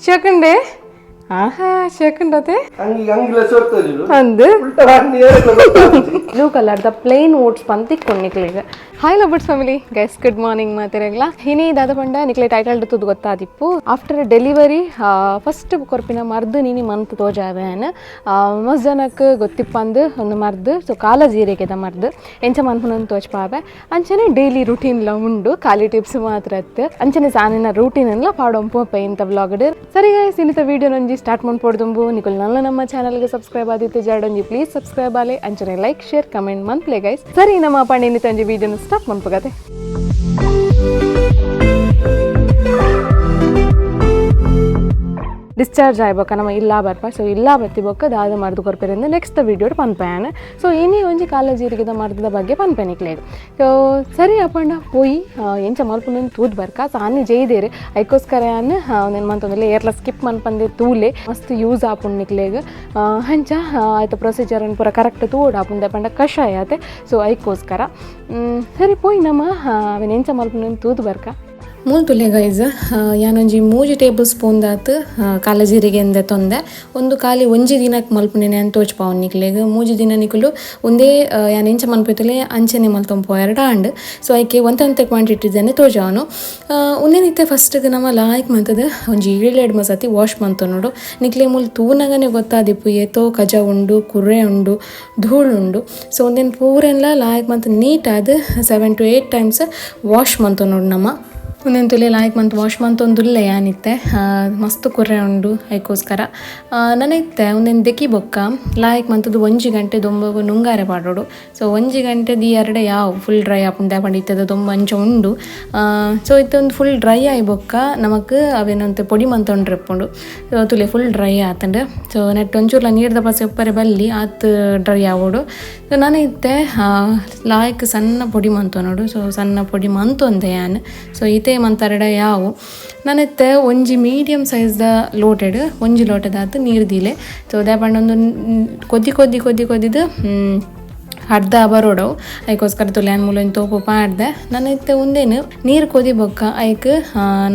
ಶಕಂಡೆ ಆಹಾ ಶಕಂಡತೆ ಅಂಗಿ ಅಂಗಿಲ ಸೋರ್ತೋಜುಲು ಅಂದು ಉಲ್ಟಾ ಬನ್ನಿ ಏರೆಗ್ಲ ಗೊತ್ತಾಪುಜಿ. Blue colour the plain oats ಪಂದ್ ತಿಕ್ಕೊಂಡು hi lovers family guys, good morning ಮಾತಿರಗ್ಲ. ಹಿನಿ ದಾದ ಪಂಡ ನಿಕ್ಲೆ ಟೈಟಲ್ ತುದು ಗೊತ್ತಾದಿಪ್ಪು. After delivery first ಕೊರ್ಪಿನ ಮರ್ದು ನೀನಿ ಮಂತ್ ತೋಜಾವೇನ್ ಮಸ್ತ್ ಜನಕ್ಕೆ ಗೊತ್ತಿಪ್ಪಂದು ಒಂದು ಮರ್ದು. ಸೊ ಕಾಲ ಜೀರಿಗೆದ ಮರ್ದು ಎಂಚ ಮನ್ಪುನಂದು ತೋಜ್ಪಾವೆ. ಅಂಚನೆ ಡೈಲಿ ರುಟೀನ್ಲ ಉಂಡು, ಖಾಲಿ ಟಿಪ್ಸ್ ಮಾತ್ರ ಅತ್ತು. ಅಂಚನೆ ಸಾನಿನ ರೂಟೀನ್ ಎಲ್ಲ ಪಾಡೊಂಪು ಇಂತ ವ್ಲಾಗ್ಡ್. ಸರಿ ಗೈಸ್, ಇನ್ನಿತ ವಿಡಿಯೋ ಒಂಜಿ ಸ್ಟಾರ್ಟ್ ಮನ್ಪೊಡ್ದುಂಬು ನಿಕುಲ್ ನಲ್ಲ ನಮ್ಮ ಚಾನಲ್ಗೆ ಸಬ್ಸ್ಕ್ರೈಬ್ ಆದಿತ್ತು ಜಾಡೊಂಜಿ ಪ್ಲೀಸ್ ಸಬ್ಸ್ಕ್ರೈಬ್ ಆಲೆ. ಅಂಚನೆ like share comment ಮನ್ಪ್ಲೆ guys. ಸರಿ, ನಮ್ಮ ಪಂಡ ಇನ್ನಿತ ಒಂಜಿ ವಿಡಿಯೋನ ಸ್ಟಾರ್ಟ್ ಮನ್ಪುಗತೆ. ಡಿಸ್ಚಾರ್ಜ್ ಆಯ್ಬೊಕ್ಕ ನಮ್ಮ ಇಲ್ಲ ಬರ್ಪ. ಸೊ ಇಲ್ಲ ಬತ್ತಿ ಬೊಕ್ಕ ದಾದ ಮರ್ದು ಕೊರ್ಪೆರಿಂದ ನೆಕ್ಸ್ಟ್ ವಿಡಿಯೋ ಪನ್ಪಯಾನ. ಸೊ ಇನಿ ಒಂಜಿ ಕಾಲ ಜೀರಿಗೆದ ಮರ್ದದ ಬಗ್ಗೆ ಪನ್ಪೆ ನಿಕ್ಲೆಗ್. ಸೊ ಸರಿ ಅಪ್ಪಂಡ ಪೋಯಿ ಎಂಚ ಮಲ್ಪುನಂದು ತೂದ್ ಬರ್ಕ. ಸಾನಿ ಜೈದೇರು ಐಕೋಸ್ಕರ ಯಾನ್ ಒಂದೇನು ಮಂತೊಂದಿಲ್ಲ ಏರ್ಲ ಸ್ಕಿಪ್ ಮನ್ಪಂದೆ ತೂಲೆ, ಮಸ್ತ್ ಯೂಸ್ ಆಪುಂಡು ನಿಕ್ಲೆಗ್. ಅಂಚ ಆಯ್ತು ಪ್ರೊಸೀಜರ್ ಪೂರ ಕರೆಕ್ಟ್ ತೂಡ್ ಆಪುಂಡೆ ಪಂಡ ಕಷಾಯ ಆತೆ. ಸೊ ಐಕೋಸ್ಕರ ಸರಿ ಪೋಯಿ ನಮ್ಮ ಅವೆನ್ ಎಂಚ ಮಲ್ಪುನಂದು ತೂದ್ ಬರ್ಕ. ಮೂಲು ತುಲೆ ಗೈಸ್, ಯಾನೊಂಜಿ 3 ಟೇಬಲ್ ಸ್ಪೂನ್ ದಾತ್ ಕಾಲ ಜೀರಿಗೆ ಎಂದೆ ತೊಂದೆ. ಒಂದು ಖಾಲಿ ಒಂಜಿ ದಿನಕ್ಕೆ ಮಲ್ಪುನೇನೆ ಅಂತ ತೋಚ್ಪಾವು ನಿಕ್ಲೆಗ್. 3 ದಿನ ನಿಕುಲು ಒಂದೇ ಯಾನ್ ಎಂಚ ಮನ್ಪುತ್ತಲೆ ಅಂಚನೆ ಮಲ್ತೊಂಪು ಎರಡು ಆಂಡ್. ಸೊ ಐಕೆ ಒಂತಂತೆ ಕ್ವಾಂಟಿಟಿ ದನೆ ತೋಜಾವನು. ಒಂದೇನಿತ್ತೆ ಫಸ್ಟ್ಗೆ ನಮ್ಮ ಲಾಯ್ಕ್ ಮಂತದ ಒಂಜಿ 7 ಮಸತಿ ವಾಶ್ ಮಂತ ನೋಡು. ನಿಕ್ಲೆ ಮೂಲು ತೂನಗನೆ ಗೊತ್ತಾದಿಪ್ಪು ಏತೋ ಕಜ ಉಂಡು, ಕುರ್ರೆ ಉಂಡು, ಧೂಳು ಉಂಡು. ಸೊ ಒಂದೇನು ಪೂರೆಲ್ಲ ಲಾಯ್ಕ್ ಮಂತ್ ನೀಟಾದ 7 to 8 times wash ಮಂತ ನೋಡು. ನಮ್ಮ ಒಂದೊಂದು ತುಲೆ ಲಾಯ್ಕ್ ಮಂತ್ ವಾಶ್ ಮಂತೊಂದುಲ್ಲೆ ಯಾನಿತ್ತೆ ಮಸ್ತ್ ಕುರ್ರೆ ಉಂಡು ಐಕೋಸ್ಕರ. ನನೈತೆ ಒಂದೊಂದು ದೆಕ್ಕಿ ಬೊಕ್ಕ ಲಾಯ್ಕ್ ಮಂತದ್ದು 1 ಗಂಟೆ ದೊಂಬಗು ನುಂಗಾರೆ ಪಾಡೋಡು. ಸೊ 1 ಗಂಟೆ the ಎರಡೆ ಯಾವ ಫುಲ್ ಡ್ರೈ ಆಪುಂಡು ಪಂಡ ಇತ್ತದ ದೊಂಬ ಅಂಚ ಉಂಡು. ಸೊ ಇತ್ತೊಂದು ಫುಲ್ ಡ್ರೈ ಆಯಿ ಬೊಕ್ಕ ನಮಕ್ ಅವೇನಂತೆ ಪೊಡಿ ಮಂತೊಂಡ್ರೆಪ್ಪುಂಡು. ಸೊ ತುಲೆ ಫುಲ್ ಡ್ರೈ ಆತಂಡು. ಸೊ ನೆಟ್ ಒಂಚೂರ್ಲ ನೀರ್ದ ಪಸೆ ಉಪ್ಪರೆ ಬಲ್ಲಿ ಆತ್ ಡ್ರೈ ಆವೋಡು. ಸೊ ನಾನೈತೆ ಲಾಯ್ಕ್ ಸಣ್ಣ ಪೊಡಿ ಮಂತೊನೋಡು. ಸೊ ಸಣ್ಣ ಪೊಡಿ ಮಂತೊಂದೆ ಯಾನ್. ಸೊ ಇತೆ ಮಂತರಡ ಯಾವು ನಾನೆತ್ತೆ ಒಂಜಿ ಮೀಡಿಯಂ ಸೈಜ್ದ ಲೋಟೆಡ್ ಒಂಜಿ ಲೋಟದಾತು ನೀರು ದೀಲೆ. ಸೊ ಅದೇ ಪಂಡ ಒಂದು ಕೊದ್ದಿ ಕೊದ್ದಿ ಕೊದ್ದಿ ಕೊದ್ದಿದ್ದು ಅರ್ಧ ಬರೋಡವು. ಐಕೋಸ್ಕರ ತುಲೆ ಮೂಲ ತೋಪು ಪಾಡ್ದೆ. ನಾನೈತೆ ಒಂದೇನು ನೀರು ಕೊದಿ ಬೊಕ್ಕ ಐಕ್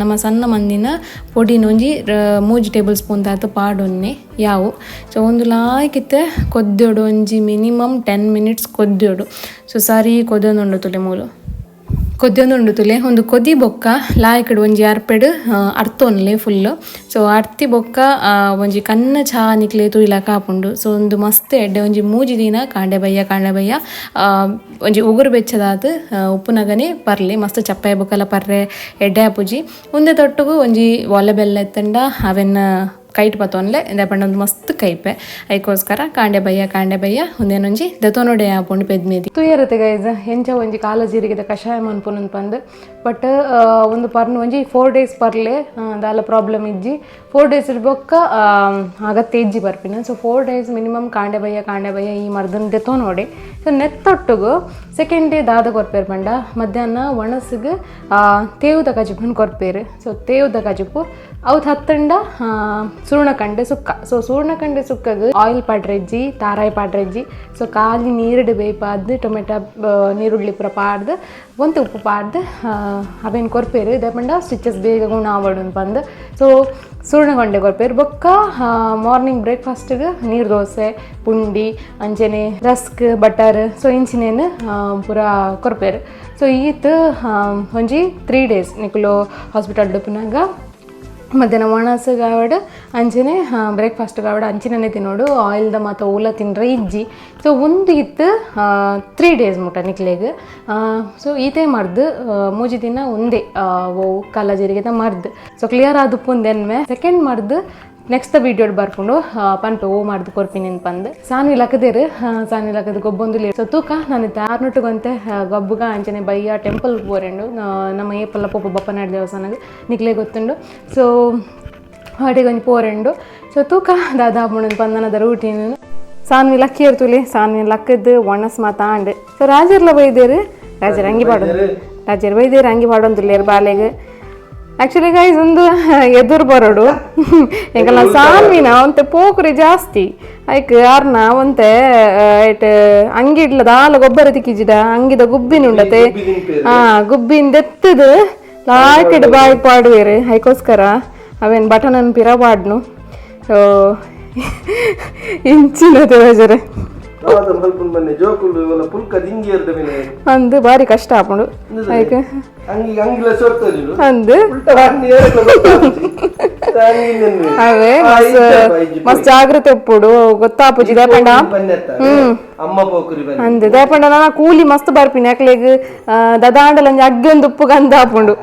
ನಮ್ಮ ಸಣ್ಣ ಮಂದಿನ ಪೊಡಿನ ಒಂಜಿ 3 ಟೇಬಲ್ ಸ್ಪೂನ್ ದಾತು ಪಾಡೊನ್ನೆ ಯಾವು. ಸೊ ಒಂದು ಲಾಯ್ಕಿತ್ತೆ ಕೊದ್ದೋಡು, ಒಂಜಿ ಮಿನಿಮಮ್ 10 ಮಿನಿಟ್ಸ್ ಕೊದ್ದೋಡು. ಸೊ ಸರಿ ಕೊದ್ದೊಂದುಂಡು ತುಲೆ, ಮೂಲು ಕೊದ್ದೊಂದುಂಡು ತುಲೆ. ಒಂದು ಕೊದಿ ಬೊಕ್ಕ ಲಾಯ್ಕಡ್ ಒಂಜಿ ಅರ್ಪೆಡ್ ಅರ್ತೊನ್ಲೆ ಫುಲ್ಲು. ಸೊ ಅರ್ತಿ ಬೊಕ್ಕ ಒಂಜಿ ಕನ್ನ ಚಾ ನಿಕ್ಲೆ ತುಯ್ಲಾಕ ಆಪುಂಡು. ಸೊ ಒಂದು ಮಸ್ತ್ ಎಡ್ಡೆ ಒಂಜಿ 3 ದಿನ ಕಾಂಡೆ ಬಯ್ಯ ಕಾಂಡೆ ಬಯ್ಯ ಒಂಜಿ ಉಗುರು ಬೆಚ್ಚದಾದ್ ಉಪ್ಪುನಗನೆ ಪರ್ಲೆ ಮಸ್ತ್ ಚಪ್ಪೆ ಬೊಕ್ಕಲ ಪರ್ರೆ ಎಡ್ಡೆ ಆಪುಜಿ. ಒಂದೇ ತೊಟ್ಟುಗು ಒಂಜಿ ಒಲೆ ಬೆಲ್ಲ ಎತ್ತಂಡ ಅವೆನ್ನ ಕೈಟ್ ಪತ್ತೊನ್ಲೆ ಇಂದ ಪಂಡ ಒಂದು ಮಸ್ತ್ ಕೈಪೆ. ಐಕೋಸ್ಕರ ಕಾಂಡೆ ಬಯ್ಯ ಕಾಂಡೆ ಬಯ್ಯ ಒಂದೇನೊಂಜಿ ದೆತೊನೊಡೆ ಆಪುಂಡು ಪೆದ್ಮೇದಿ ತುಯರತೆ ಗೈಸ್. ಎಂಚ ಒಂಜಿ ಕಾಲ ಜೀರಿಗೆದ ಕಷಾಯ ಮನ್ಪುನಂದು ಪಂದ್. ಬಟ್ ಒಂದು ಪರ್ನು ಒಂಜಿ 4 ಡೇಸ್ ಪರ್ಲೆ ದಾಲ ಪ್ರಾಬ್ಲಮ್ ಇಜ್ಜಿ. 4 ಡೇಸ್ ಬೊಕ್ಕ ಅಗತ್ಯ ಇಜ್ಜಿ ಬರ್ಪಿನ. So 4 days minimum ಕಾಂಡೆ ಬಯ್ಯ ಕಾಂಡೆ ಬಯ್ಯ ಈ ಮರ್ದನ್ ದೆತೊನೊಡೆ. ಸೊ ನೆತ್ತೊಟ್ಟುಗು ಸೆಕೆಂಡ್ ಡೇ ದಾದ ಕೊರ್ಪೇರು ಪಂಡ ಮಧ್ಯಾಹ್ನ ಒಣಸಿಗೆ ತೇವುದ ಕಜಿಪುನ್ ಕೊರ್ಪೇರು. ಸೊ ತೇವುದ ಕಜಿಪು ಅವು ಹತ್ತಂಡ ಸುರ್ಣಕಂಡೆ ಸುಕ್ಕ. ಸೊ ಸುರ್ಣಕಂಡೆ ಸುಕ್ಕಗ್ ಆಯಿಲ್ ಪಾಡ್ರೆಜ್ಜಿ, ತಾರಾಯಿ ಪಾಡ್ರೆಜ್ಜಿ. ಸೊ ಖಾಲಿ ನೀರುಡು ಬೇಯ್ಪಾದ್ ಟೊಮೆಟೊ ನೀರುಳ್ಳಿ ಪೂರ ಪಾಡ್ದು ಒಂತೆ ಉಪ್ಪು ಪಾಡ್ದು ಅವೇನು ಕೊರ್ಪೇರು. ಇದೇ ಪಂಡ ಸ್ಟಿಚಸ್ ಬೇಗ ಗುಣ ಆವಡು ಪಂದ್. ಸೊ ಸುರ್ಣಗೊಂಡೆ ಕೊರ್ಪೇರು. ಬೊಕ್ಕ ಮಾರ್ನಿಂಗ್ ಬ್ರೇಕ್ಫಾಸ್ಟ್ಗೆ ನೀರು ದೋಸೆ, ಪುಂಡಿ, ಅಂಚನೆ rusk, butter, so ಇಂಚಿನೇನು ಪೂರ ಕೊರ್ಪೇರು. ಸೊ ಈತ್ ಒಂಜಿ 3 ಡೇಸ್ ನಿಕುಲು ಹಾಸ್ಪಿಟಲ್ ಡುಪ್ಪುನಾಗ ಮಧ್ಯಾಹ್ನ ಒಣಸುಗಾವಡ್ ಅಂಚನೆ ಬ್ರೇಕ್ಫಾಸ್ಟ್ ಗಾವಡ್ ಅಂಚಿನನೆ ತಿನ್ನೋಡು, ಆಯಿಲ್ದ ಮಾತ ಓಲ ತಿಂದ್ರೆ ಇಜ್ಜಿ. ಸೊ ಒಂದು ಇತ್ತು 3 ಡೇಸ್ ಮುಟ ನಿಕ್ಲೆಗ್. ಸೊ ಈತೆ ಮರ್ದು 3 ದಿನ ಒಂದೇ ಓ ಕಾಲ ಜೀರಿಗೆದ ಮರ್ದು. ಸೊ ಕ್ಲಿಯರ್ ಆದುಪ್ಪುಂದೆನ್ಮೆ ಸೆಕೆಂಡ್ ಮರ್ದು ನೆಕ್ಸ್ಟ್ ವಿಡಿಯೋ ಬರ್ಕೊಂಡು ಪನ್ಪೆ ಓ ಮಾಡ್ದು ಕೊರ್ಪಿನಿ ಪಂದ್. ಸಾನಿ ಲಕ್ಕದೇರು ಸಾನಿ ಲಕ್ಕದ ಗೊಬ್ಬೊಂದು. ಸೊ ತೂಕ ನಾನು ಆರ್ನೊಟ್ಟುಗೊಂತೆ ಗೊಬ್ಬುಗ ಅಂಚನೆ ಬಯ್ಯ ಟೆಂಪಲ್ ಪೋರೆಂಡು. ನಮ್ಮ ಏಪಲ್ಲ ಪೋಪ ಬಪ್ಪನಾಡು ದೇವಸ್ಥಾನಗ್ ನಿಕ್ಲೆ ಗೊತ್ತುಂಡು. ಸೊ ವಾಟಿಗೆ ಒಂಜಿ ಪೋರೆಂಡು. ಸೊ ತೂಕ ದಾದಾ ಪುಣನ್ ಪಂದನದ ರೂಟೀನ್. ಸಾನ್ವಿ ಲಕ್ಕಿಯರ್ ತುಲೆ, ಸಾನ್ವಿ ಲಕ್ಕದ್ದು ಒಣಸ್ ಮಾತಾಂಡ್. ಸೊ ರಾಜರ್ಲ ಬೈದೇರು, ರಾಜರ್ ಅಂಗಿ ಪಾಡೋದು, ರಾಜರ್ ಬೈದೇರು ಅಂಗಿ ಪಾಡೊಂದುಲ್ಲೇರು ಬಾಲೆಗ್. ಆಕ್ಚುಲಿ ಗೈಸ್ ಒಂದು ಎದುರು ಬರೋಡು ಎಂಕಲ್ನ ಸಾನ್ವಿನ ಒಂತೆ ಪೋಕುರಿ ಜಾಸ್ತಿ ಐಕ್ ಯಾರ್ನ ಒಂತೆ ಐಟ್ ಅಂಗಿಡ್ಲ ದಾಲ ಗೊಬ್ಬರ ತಿಕ್ಕಿಜಿಡ ಅಂಗಿದ ಗುಬ್ಬಿನ ಉಂಡತೆ. ಹಾ ಗುಬ್ಬಿನ ದೆತ್ತದು ಲಾಯ್ಕಿಡ್ ಬಾಯಿ ಪಾಡುವೇರು. ಐಕೋಸ್ಕರ ಅವೇನು ಬಟನನ್ನು ಪಿರವಾಡ್ನು. ಸೊ ಇಂಚಿನ ತೋಜರೆ ಅಂದು ಬಾರಿ ಕಷ್ಟ ಆಪುಂಡು ಐಕ್ ಅಂದು ಅವೇ ಮಸ್ತ್ ಜಾಗ್ರತೆ ಉಪ್ಪುಡು ಗೊತ್ತಾಪುಜಿ ದೇಪಂಡ. ಅಂದ್ ದೇಪಂಡ ನಾ ಕೂಲಿ ಮಸ್ತ್ ಬರ್ಪಿನಿ ಅಕ್ಲೆಗ್ ದದಾಂಡಲ ಒಂಜಿ ಅಗ್ಗೆ ಒಂದು ಉಪ್ಪು ಗಂಧ ಆಪುಂಡು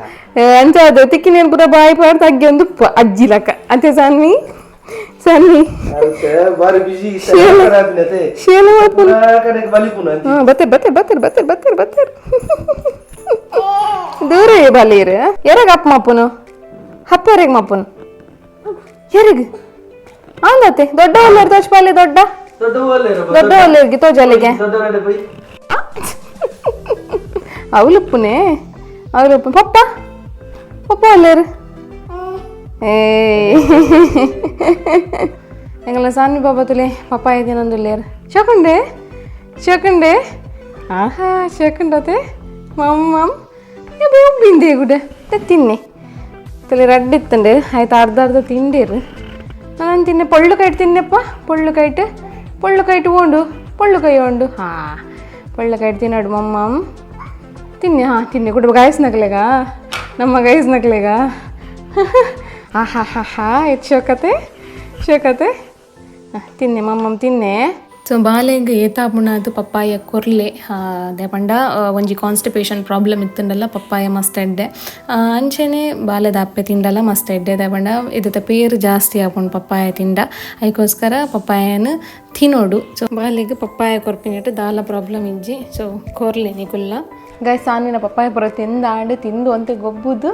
ಅಂಚ ಅದು ತಿಕ್ಕಿನೇನು ಪೂರ ಬಾಯಿ ಪಾಡ್ದು ಅಗ್ಗೆ ಒಂದು ಉಪ್ಪು ಅಜ್ಜಿ ಲಕ್ಕ ಅಂತೆ ಸನ್ನಿ ಸನ್ನಿ ಶೇಲ ಬತ್ತೆ ಬತ್ತೆ ಬತ್ತರ ಬತ್ತರ ಬತ್ತರ ಬತ್ತರ ದೂರ ಬಲೀರು ಎರಗ ಅಪ್ಪ ಮಪ್ಪುನು ಹಪ್ಪ ಎರಗ ಮಪ್ಪುನು ಎರಗ ಆಂದತೆ ದೊಡ್ಡ ಒಲ್ಲೇರು ತೋಚ್ಪಾಲೆ ದೊಡ್ಡ ದೊಡ್ಡ ಒಲ್ಲೇರ್ಗೆ ತೋಜಲಿಗೆ ಅವಲುಪ್ಪುನೇ ಅವಲುಪ್ಪು ಪಪ್ಪ ಪಪ್ಪ ಒಲ್ಲೇರು ಏ ಎಂಗಲ ಸಾನ್ವಿ ಬಾಬಾ ತುಲೆ ಪಪ್ಪ ಇದೇನೊಂದುಲ್ಲೇರು ಶೋಕಂಡೆ ಶೋಕಂಡೆ ಆಹಾ ಶೋಕಂಡತೆ ಮಮ್ ಮಮ್ ಬಿಂದೆ ಗುಡ ತಿನ್ನಿ ತುಲೆ ರಡ್ಡ್ ಇತ್ತಂಡು ಆಯ್ತು ಅರ್ಧ ಅರ್ಧ ತಿಂಡೇರು ನಾನು ತಿನ್ನೆ ಪೊಳ್ಳು ಕೈಟ್ ತಿನ್ನೆಪ್ಪ ಪೊಳ್ಳು ಕೈಟ್ ಪೊಳ್ಳು ಕೈಟ್ ಓಂಡು ಪೊಳ್ಳು ಕೈ ಓಂಡು ಹಾಂ ಪೊಳ್ಳು ಕೈಟ್ ತಿನ್ನೋಡು ಮಮ್ಮ ತಿನ್ನಿ ಹಾಂ ತಿನ್ನಿ ಕುಟುಂಬ ಗಾಯಸ್ ನಕ್ಲೆಗ ನಮ್ಮ ಗೈಸ್ ನಕ್ಲೆಗ ಆ ಹಾ ಹಾ ಹಾ ಇದು ಶೋಕತೆ ಶೋಕತೆ ತಿನ್ನೆ ಮಮ್ಮಮ್ಮ ತಿನ್ನೆ. ಸೊ ಬಾಲೆಗ್ ಏತಾಪುಣಾದ್ ಪಪ್ಪಾಯ ಕೊರ್ಲೆ ಪಂಡ ಒಂಜಿ ಕಾನ್ಸ್ಟಿಪೇಷನ್ ಪ್ರಾಬ್ಲಮ್ ಇತ್ತುಂಡಲ್ಲ ಪಪ್ಪಾಯ ಮಸ್ತ್ ಎಡ್ಡೆ ಅಂಚೆನೆ ಬಾಲೆದ ಅಪ್ಪೆ ತಿಂಡಲ್ಲ ಮಸ್ತ್ ಎಡ್ಡೆ ಪಂಡ ಇದತ್ತ ಪೇರು ಜಾಸ್ತಿ ಆಪುಂಡು ಪಪ್ಪಾಯ ತಿಂಡ ಐಕೋಸ್ಕರ ಪಪ್ಪಾಯನ ತಿನ್ನೋಡು. ಸೊ ಬಾಲೆಗ್ ಪಪ್ಪಾಯ ಕೊರ್ಪಿನಟ್ಟು ದಾಲ ಪ್ರಾಬ್ಲಮ್ ಇಜ್ಜಿ. ಸೊ ಕೊರ್ಲೆ ನಿಕುಲ್ಲ ಗಾಯ್ ಸಾನಿನ ಪಪ್ಪಾಯ ಪೂರ ತಿಂದಾಂಡು ತಿಂದು ಅಂತೆ ಗೊಬ್ಬುದು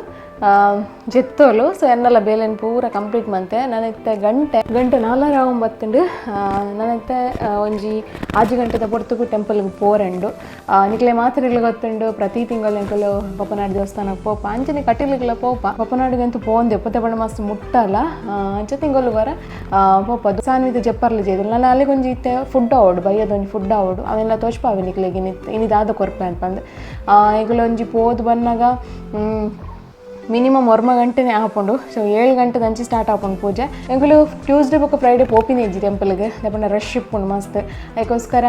ಜೆತ್ತೋಲು. ಸೊ ಎನ್ನೆಲ್ಲ ಬೇಲೆನ್ ಪೂರ ಕಂಪ್ಲೀಟ್ ಮಂತೆ ನಾನಿತ್ತೆ ಗಂಟೆ ಗಂಟೆ 4:09 ನಾನಿತ್ತೆ ಒಂಜಿ 5 ಗಂಟೆದ ಪೊರ್ತುಗು ಟೆಂಪಲ್ಗೆ ಪೋರೆಂಡು. ನಿಕ್ಲೆ ಮಾತ್ರೆಗಳು ಗೊತ್ತುಂಡು ಪ್ರತಿ ತಿಂಗಳು ಎಂಕುಲು ಬಪ್ಪನಾಡು ದೇವಸ್ಥಾನಕ್ಕೆ ಪೋಪ ಅಂಚನೆ ಕಟೀಲುಗಳ ಪೋಪ ಬಪ್ಪನಾಡಿಗಂತೂ ಪೋಂದೆ ಪೊತ್ತೆ ಬಣ್ಣ ಮಸ್ತ್ ಮುಟ್ಟಲ್ಲ ಅಂಚೆ ತಿಂಗಳು ಬರ ಪೋಪ ಸಾನ್ವಿದ ಜಪ್ಪರ್ಲಿ ಜೇದು ನಾನು ಅಲ್ಲಿಗೆ ಒಂಜಿ ಇತ್ತೆ ಫುಡ್ ಆವಡು ಬಯ್ಯದ ಒಂಜಿ ಫುಡ್ ಆವಡು ಅವೆಲ್ಲ ತೋಚ್ಪಾವೆ ನಿಕ್ಲೆಗೆ ಇನ್ನಿದಾದ ಕೊರ್ಪೆ ಅಂತಂದು ಎಂಕುಲು ಒಂಜಿ ಪೋದು ಬನ್ನಾಗ ಮಿನಿಮಮ್ 1 ಗಂಟೆನೇ ಆಪುಂಡು. ಸೊ 7 ಗಂಟೆ ದಂಚಿ ಸ್ಟಾರ್ಟ್ ಆಪುಂಡು ಪೂಜೆ. ಎಂಕುಲು ಟ್ಯೂಸ್ಡೇ ಬೊಕ್ಕ ಫ್ರೈಡೇ ಪೋಪಿನ ಇಜ್ಜಿ ಟೆಂಪಲ್ಗೆ ದಪಂಡ ರಶ್ ಇಪ್ಪುಂಡು ಮಸ್ತ್ ಅದಕ್ಕೋಸ್ಕರ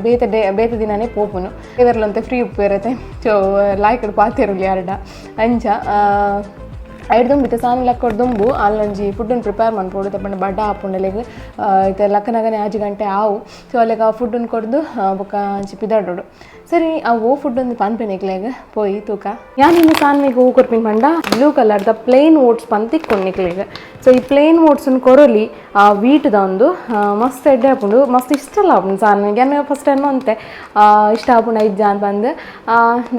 ಬೇತೆ ಡೇ ಬೇತೆ ದಿನನೇ ಪೋಪುನು ಇವೆರ್ಲಂತೆ ಫ್ರೀ ಉಪ್ಪು ಇರುತ್ತೆ. ಸೊ ಲಾಯ್ಕಡ್ ಪಾತಿರಲಿ ಯಾರಡ ಅಂಚ ಐಡ್ದುಂಬು ಇತ್ತೆ ಸಾನಿ ಲಕ್ಕೊಡ್ ದುಂಬು ಅಲ್ಲೊಂಜಿ ಫುಡ್ಡನ್ನು ಪ್ರಿಪೇರ್ ಮನ್ಪೊಡು ತಪ್ಪಂಡ ಬಡ್ಡ ಆಪುಂಡು ಅಲ್ಲಿಗೆ ಇತ್ತೆ ಲಕ್ಕನಗನೆ 5 ಗಂಟೆ ಆವು. ಸೊ ಅಲ್ಲಿಗೆ ಆ ಫುಡ್ಡನ್ನು ಕೊಡ್ದು ಬೊಕ್ಕ ಅಂಚಿ ಪಿದಾಡೋಡು. ಸರಿ ಆ ಓ ಫುಡ್ ಒಂದು ಪನ್ಪೆ ನಿಕ್ಲೆಗ್ ಪೋಯಿ ತೂಕ ಯಾನ್ ಇನ್ನು ಸಾನ್ವಿಗ್ ಹೂ ಕೊರ್ಪಿನ ಪಂಡ ಬ್ಲೂ ಕಲರ್ದ ಪ್ಲೇನ್ ಓಟ್ಸ್ ಪಂದ್ ತಿಕ್ಕೊಂಡು ನಿಕ್ಲೆಗ್. ಸೊ ಈ ಪ್ಲೇನ್ ಓಟ್ಸನ್ನು ಕೊರೊಲಿ ಆ ವೀಟ್ದ ಒಂದು ಮಸ್ತ್ ಎಡ್ಡೆ ಆಪುಂಡು ಮಸ್ತ್ ಇಷ್ಟಲ್ಲ ಆಪುಂಡು ಸಾನ್ವಿಗ್. ಯಾನ್ ಫಸ್ಟ್ ಟೈಮ್ ಅಂತೆ ಇಷ್ಟ ಆಪುಂಡು ಐದು ಜಾನ್ ಬಂದು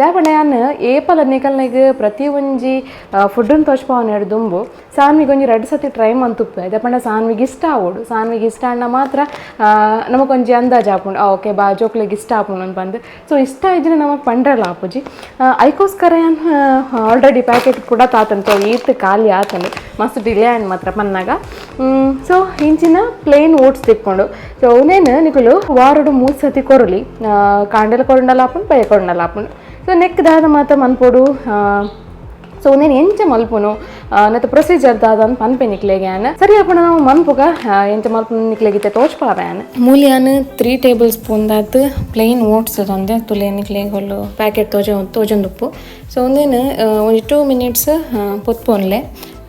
ದಾಪಂಡ ಯಾನ್ ಏಪಲ ನಿಕಲ್ನೆಗ್ ಪ್ರತಿ ಒಂಜಿ ಫುಡ್ಡನ್ನು ತೋಚ್ಪಾವನ ದುಂಬು ಸಾನ್ವಿಗ್ ಒಂಜಿ 2 ಸತಿ ಟ್ರೈ ಮಂತುಪ್ಪೆ ದಪಂಡ ಸಾನ್ವಿಗ್ ಇಷ್ಟ ಆವೋಡು. ಸಾನ್ವಿಗ್ ಇಷ್ಟ ಅಣ್ಣ ಮಾತ್ರ ನಮಕೊಂಜಿ ಅಂದಾಜು ಆಪುಂಡು ಓಕೆ ಬಾ ಜೋಕ್ಲೆಗ್ ಇಷ್ಟ ಆಪುಂಡು ಅಂತ ಬಂದು. ಸೊ ಇಷ್ಟ ಇದ್ರೆ ನಮಗೆ ಪಂಡ್ರಲ್ಲ ಆಪುಜಿ ಐಕೋಸ್ಕರ ಏನು ಆಲ್ರೆಡಿ ಪ್ಯಾಕೆಟ್ ಕೂಡ ತಾತನ್. ಸೊ ಈತ್ ಖಾಲಿ ಆತನು ಮಸ್ತ್ ಡಿಲೇ ಆ್ಯಂಡ್ ಮಾತ್ರ ಪನ್ನಾಗ. ಸೊ ಇಂಚಿನ ಪ್ಲೇನ್ ಓಟ್ಸ್ ತಿಕ್ಕೊಂಡು ಸೊ ಅವನೇನು ನಿಕುಲು ವಾರಡು 3 ಸತಿ ಕೊರಲಿ ಕಾಂಡೆಲ ಕೊರಂಡಲ ಆಪುಂಡು ಪಯ ಕೊರಂಡಲ ಆಪುಂಡು. ಸೊ ನೆಕ್ ದಾದ ಮಾತ್ರ ಮನ್ಪೊಡು. ಸೊ నేను ಎಂಚ ಮಲ್ಪುನು ನತ್ತ ಪ್ರೊಸೀಜರ್ ದಾದ ಪನ್ಪೆ ನಿಕ್ಲೆಗೆ ಆನ್ ಸರಿ ಅಪ್ಪಣ ನಾವು ಮನ್ಪುಗ ಎಂಚ ಮಲ್ಪುನು ನಿಕ್ಲೆಗಿತ್ತೆ ತೋಚ್ಪಾವೆ ಆನ್ ಮೂಲಿಯಾನ್ 3 ಟೇಬಲ್ ಸ್ಪೂನ್ ದಾತ್ ಪ್ಲೇನ್ ಓಟ್ಸ್ ತಂದೆ ತುಲೆ ನಿಕ್ಲೆಗೆ ಹೊಲ್ಲು ಪ್ಯಾಕೆಟ್ ತೋಜೊಂದುಪ್ಪು. ಸೊ ಒಂದೇನು ಒಂಜಿ 2 ಮಿನಿಟ್ಸ್ ಪೊತ್ಪೊನ್ಲೆ.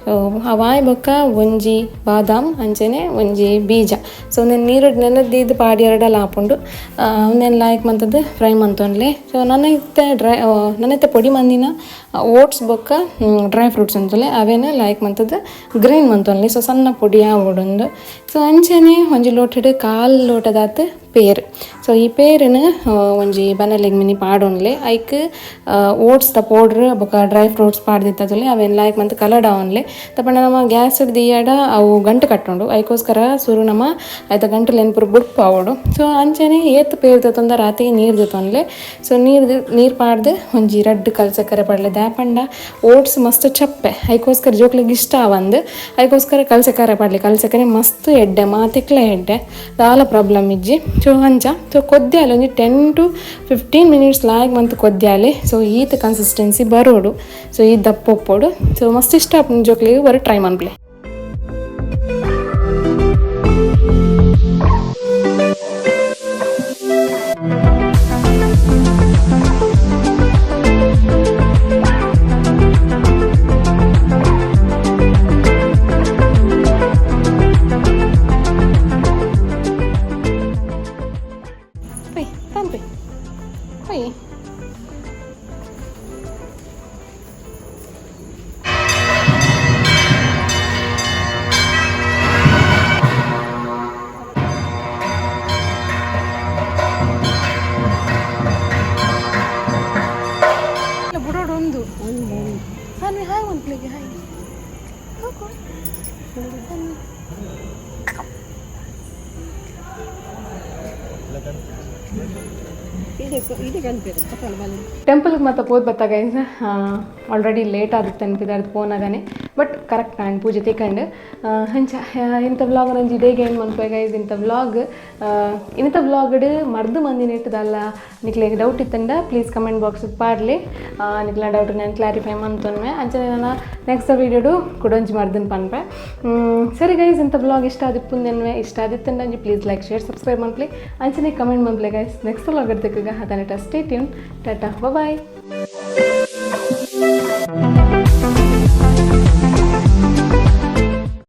ಸೊ ಆ ವಾಯ್ ಬೊಕ್ಕ ಒಂಜಿ ಬಾದಾಮ್ ಅಂಚೆನೆ ಒಂಜಿ ಬೀಜ. ಸೊ ಒಂದೇನು ನೀರು ನೆನೆದಿದ್ದು ಪಾಡಿ ಎರಡಲ್ಲ ಆಪುಂಡು ಒಂದೇನು ಲಾಯ್ಕ್ ಮಂತದ್ದು ಫ್ರೈ ಮಂತೊನ್ಲೆ. ಸೊ ನನ್ನ ಡ್ರೈ ನನ್ನೈತೆ ಪೊಡಿ ಮಂದಿನ ಓಟ್ಸ್ ಬೊಕ್ಕ ಡ್ರೈ ಫ್ರೂಟ್ಸ್ ಅಂತಲೆ ಅವೇನ ಲಾಯ್ಕ್ ಮಂತದ್ದು ಗ್ರೈನ್ ಮಂತೊನ್ಲೆ. ಸೊ ಸಣ್ಣ ಪೊಡಿ ಆವೊಡೊಂದು. ಸೊ ಅಂಚೆನೆ ಒಂಜಿ ಲೋಟಡ್ 1/4 ಲೋಟದಾತ್ ಪೇರು. ಸೊ ಈ ಪೇರುನ ಒಂಜಿ ಬನಲೆಗ್ ಮಿನಿ ಪಾಡೊನ್ಲೆ ಐಕ್ ಓಟ್ಸ್ ದ ಪೌಡ್ರ್ ಬೊಕ್ಕ ಡ್ರೈ ಫ್ರೂಟ್ಸ್ ಪಾಡ್ದಿತ್ತದಲ್ಲಿ ಅವೇನು ಲಾಯ್ಕ್ ಮಂತ್ ಕಲಡ್ ಆವನ್ಲೆ ತಪಂಡ ನಮ್ಮ ಗ್ಯಾಸ್ ದಿಯಾಡ ಅವು ಗಂಟು ಕಟ್ಟುಂಡು ಐಕೋಸ್ಕರ ಸುರು ನಮ್ಮ ಐತ ಗಂಟು ನೆನ್ಪುರು ಬುಡ್ಪು ಆವೊಡು. ಸೊ ಅಂಚೆನೆ ಏತ್ ಪೇರು ದತ್ತೊಂದ ರಾತಿ ನೀರು ದತ್ತೊನ್ಲೆ. ಸೊ ನೀರು ಪಾಡ್ದು ಒಂಜಿ ರಡ್ಡ್ ಕಲ್ ಸಕ್ಕರೆ ಪಾಡ್ಲೆ ದಾಪಂಡ ಓಟ್ಸ್ ಮಸ್ತ್ ಚಪ್ಪೆ ಐಕೋಸ್ಕರ ಜೋಕ್ಲೆಗ್ ಇಷ್ಟ ಆವಂದು ಐಕೋಸ್ಕರ ಕಲ್ ಸಕ್ಕರೆ ಪಾಡ್ಲೆ ಕಲ್ ಸಕ್ಕರೆ ಮಸ್ತ್ ಎಡ್ಡೆ ಮಾತೆಕ್ಲ ಎಡ್ಡೆ ದಾಲ ಪ್ರಾಬ್ಲಮ್ ಇಜ್ಜಿ. ಸೊ ಅಂಚ ಸೊ ಕೊದ್ಯಾಲೆ ಒಂಜಿ 10 to 15 minutes ಲಾಯ್ಕ್ ಮಂತ್ ಕೊದ್ಯಾಲೆ. ಸೊ ಈತ ಕನ್ಸಿಸ್ಟೆನ್ಸಿ ಬರೋಡು. ಸೊ ಈ ದಪ್ಪೊಪ್ಪೊಡು. ಸೊ ಮಸ್ತ್ ಇಷ್ಟ ಆಪುಂಡು ಜೋಕ್ಲೆಗ್. ಒರ ಟ್ರೈ ಮನ್ಪುಲೆ. ಪೈ ತಾನ್ ಪೈ ಪೈ. ಬುಡೋಡು ಒಂದು ಸಾನ್ವಿ, ಹಾಯ್ ಒಂದು ಪ್ಲೇಗೆ ಹಾಯ್. ಹೋಗು. ಸಾನ್ವಿ. ಟೆಂಪಲ್ಗೆ ಮತ್ತೆ ಪೋದ್ ಬತ್ತ ಗೈಸ್. ಆಲ್ರೆಡಿ ಲೇಟ್ ಆದಿತ್ತು ಅನ್ಪಿದಾರ್ದು ಫೋನಾಗನೆ, ಬಟ್ ಕರೆಕ್ಟ್ ನಾನು ಪೂಜೆ ತಿಕ್ಕಂಡು. ಅಂಚ ಇಂಥ ವ್ಲಾಗ್ ನಂಜಿ ಇಡೇಗೆ ಏನು ಮನ್ಪೆ ಗೈಸ್. ಇಂಥ ವ್ಲಾಗ್, ಇಂಥ ವ್ಲಾಗ್ಡ್ ಮರ್ದು ಮಂದಿನ ಇಟ್ಟದಲ್ಲ, ನಿಕ್ಲೆಗ್ ಡೌಟ್ ಇತ್ತಂಡ ಪ್ಲೀಸ್ ಕಮೆಂಟ್ ಬಾಕ್ಸ್ ಪಾಡ್ಲಿ. ನಿಕ್ಲ ಡೌಟ್ ನಾನು ಕ್ಲಾರಿಫೈ ಮಂತೊನ್ಮೆ. ಅಂಚನೆ ನಾನು ನೆಕ್ಸ್ಟ್ ವೀಡಿಯೋಡು ಕುಡೊಂಜಿ ಮರ್ದನ್ ಪನ್ಪೆ. ಸರಿ ಗೈಸ್, ಇಂಥ ವ್ಲಾಗ್ ಇಷ್ಟ ಆದಿಪ್ಪುಂದೆನ್ವೆ. ಇಷ್ಟ ಆದಿತ್ತಂಡ ಅಂಜಿ ಪ್ಲೀಸ್ ಲೈಕ್, ಶೇರ್, ಸಬ್ಸ್ಕ್ರೈಬ್ ಮನ್ಪ್ಲಿ. ಅಂಚನೆ ಕಮೆಂಟ್ ಮನ್ಪ್ಲೆ ಗೈಸ್. ನೆಕ್ಸ್ಟ್ ವ್ಲಾಗ್ ಇರ್ತಿಕ್ಕ ಅದನ್ನ. Stay tune, tata, bye.